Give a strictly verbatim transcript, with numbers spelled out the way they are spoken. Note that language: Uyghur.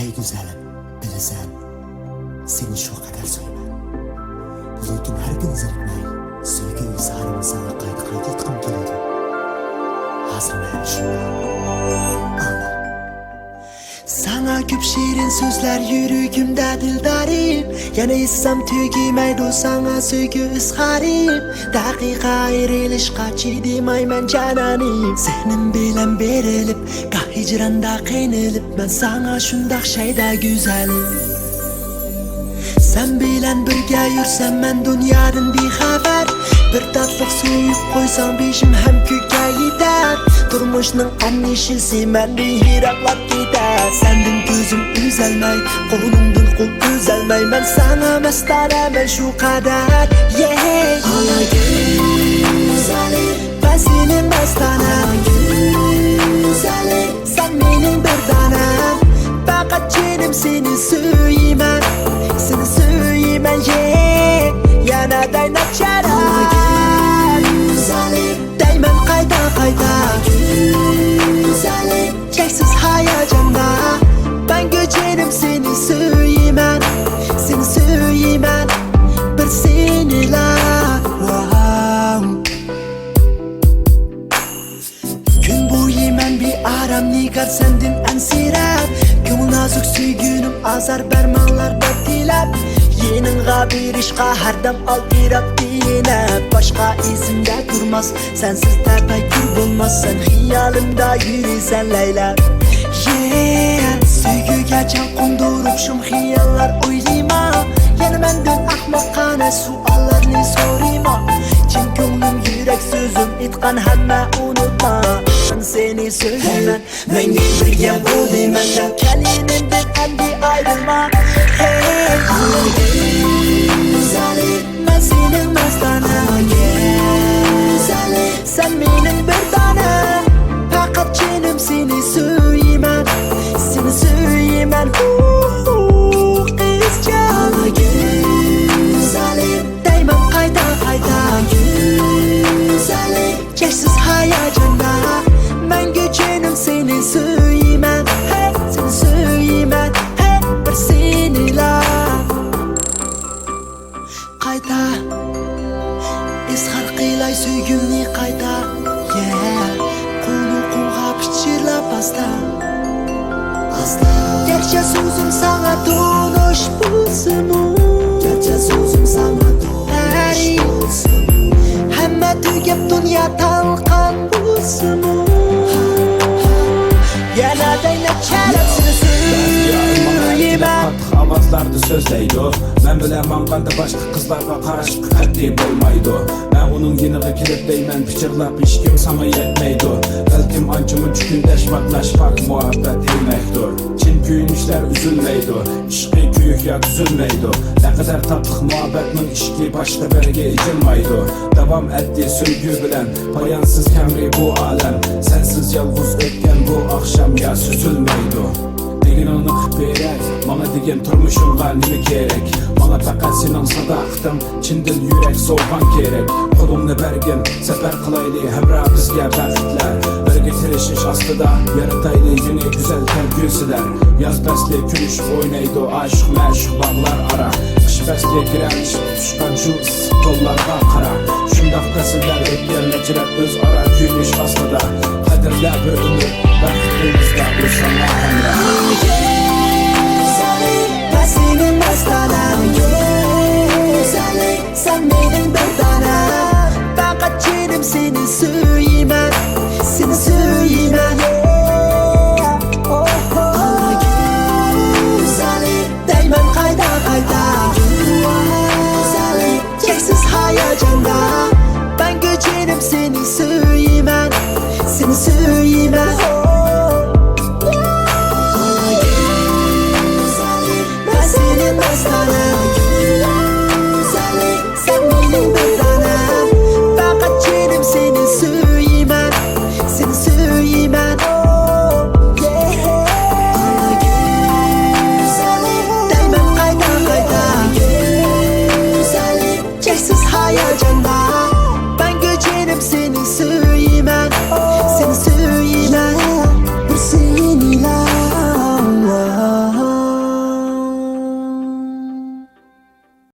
ئەي گۈزەلىم، بىلىسەن، سېنى شۇ قەدەر سۆيىمەن. لېكىن ھەرگىز زېرىكمەي، سۆيگۈ ئىزھارىمنى ساڭا قايتا-قايتا ئېيتقۇم كېلىدۇ. ھازىر مەن شۇنداق. ئاڭلا. ساڭا كۆپ شېرىن سۆزلەر يۈرىكىمدە دىلدارىم، يەنە ئېيتسام تۈگىمەيدۇ ساڭا سۆيگۈ ئىزھارىم. دەقىقە ئايرىلىشقا چىدىمايمەن جانانىم، سېنىڭ بىلەن بېرىلىپ، گاھ ھىجراندا قىينىلىپ، مەن ساڭا شۇنداق شەيدا گۈزەلىم. سەن بىلەن بىرگە يۈرسەم مەن دۇنيادىن بىخەۋەر، بىر تاتلىق سۆيۈپ قويساڭ بېشىم ھەم كۆككە يېتەر. تۇرمۇشنىڭ ئەندىشىسى مەندىن يىراقلاپ كېتەر. سەندىن كۆزۈم ئۈزەلمەي، قولۇڭدىن قول ئۈزەلمەي، مەن ساڭا مەستانە، مەن شۇ قەدەر. Yeah. ئانا گۈزەلى، مەن سېنىڭ مەستانەڭ. گۈزەلى، سەن مېنىڭ بىر دانەم. پەقەت جېنىم سېنى سۆيىمەن، سېنى سۆيىمەن. Yeah. يەنە دەيمەن چىراغ، دەيمەن قايتا قايتا. گۈزەلى، چەكسىز ھاياجاندا، مەڭگۈ جېنىم سېنى سۆيىمەن، سېنى سۆيىمەن، بىر سېنىلا. Wow. كۈن بويى مەن بىئارام نىگار سەندىن ئەنسىرەپ، كۆڭۈل نازۇك سۆيگۈنۈم ئازار بەرمەڭلار دەپ تىلەپ، يېنىڭغا بېرىشقا ھەردەم ئالدىراپ تىنەپ، باشقا ئېسىمدە تۇرماس سەنسىز تەپەككۇر بولماس، سەن خىيالىمدا يۈرىسەن لەيلەپ. Yeah. سۆيگۈگە جان قوندۇرۇپ شۇم خىياللار ئويلىما، يەنە مەندىن ئەخمىقانە سوئاللارنى سورىما. چىن كۆڭلۈم، يۈرەك سۆزۈم ئېيتقان ھەممە ئۇنۇتما، مەن سېنى سۆيىمەن. مەڭگۈ بىرگە بولىمەن دەپ كەلگىنىمدىن ئەمدى ئايرىلما. Hey. ئانا گۈزەلى، مەن سېنىڭ مەستانەڭ. گۈزەلى، سەن مېنىڭ بىر دانەم. پەقەت جېنىم سېنى سۆيىمەن، سېنى سۆيىمەن. ئۇ، ئۇ، قىزجان. ئانا گۈزەلى، دەيمەن قايتا قايتا. گۈزەلى، چەكسىز ھاياجاندا، مەڭگۈ جېنىم سېنى سۆيىمەن، ھەي، سېنى سۆيىمەن، ھەي، بىر سېنىلا. قايتا ئىزھار قىلاي سۆيگۈمنى قايتا، yeah. قولۇڭغا پىچىرلاپ ئاستا، ئاستا. گەرچە سۆزۈم ساڭا تونۇش بولسىمۇ، گەرچە سۆزۈم ساڭا تونۇش بولسىمۇ، ھەممە تۈگەپ دۇنيا تالقان بولسىمۇ، يەنە دەيمەن چىراغ سېنى سۆيىمەن. قاتتىق ئاۋازلاردا سۆزلەيدۇ، مەن بىلەن ماڭغاندا باشقا قىزلارغا قاراشقا قەتئىي بولمايدۇ. مەن ئۇنىڭ يېنىغا كېلىپ دەيمەن، پىچىرلاپ ھېچكىم ساڭا يەتمەيدۇ. بەلكىم ئانچە-مۇنچە كۈندەش، ماقناش، پاك مۇھەببەت دېمەكتۇر. چىن كۆيۈنۈشلەر ئۈزۈلمەيدۇ، ئىشقى كۆيۈك يا تۈزۈلمەيدۇ. نەقەدەر تاتلىق مۇھەببەتنىڭ ئىشىكى باشقا بىرگە ئېچىلمايدۇ. داۋام ئەتتى سۆيگۈ بىلەن، پايانسىز كەڭرى بۇ ئالەم. سەنسىز يالغۇز ئۆتكەن بۇ ئاخشام يا سۈزۈلمەيدۇ. دېگىنىڭنى قىلىپ بېرەي، ماڭا دېگىن تۇرمۇشۇمغا نېمە كېرەك؟ ماڭا پەقەت سېنىڭ ساداقىتىڭ، چىندىن يۈرەك سوۋغاڭ كېرەك. قولۇڭنى بەرگىن، سەپەر قىلايلى ھەمراھ بىزگە بەختلەر. بىرگە تىرىشىش ئاستىدا، يارىتايلى يېڭى گۈزەل كەلگۈسىلەر. ياز پەسلى كۈلۈشۈپ ئوينايدۇ ئاشىق-مەشۇق باغلار ئارا. قىش پەسلى گىرەلىشىپ تۇتۇشقان شۇ ئىسسىق قوللارغا قارا. شۇنداق پەسىللەر ئۆتكەن نەچچىلەپ ئۆزئارا كۆيۈنۈش ئاستىدا. قەدىرلە بىر ئۆمۈر بەختىمىزدە بولساڭلار ھەمراھ.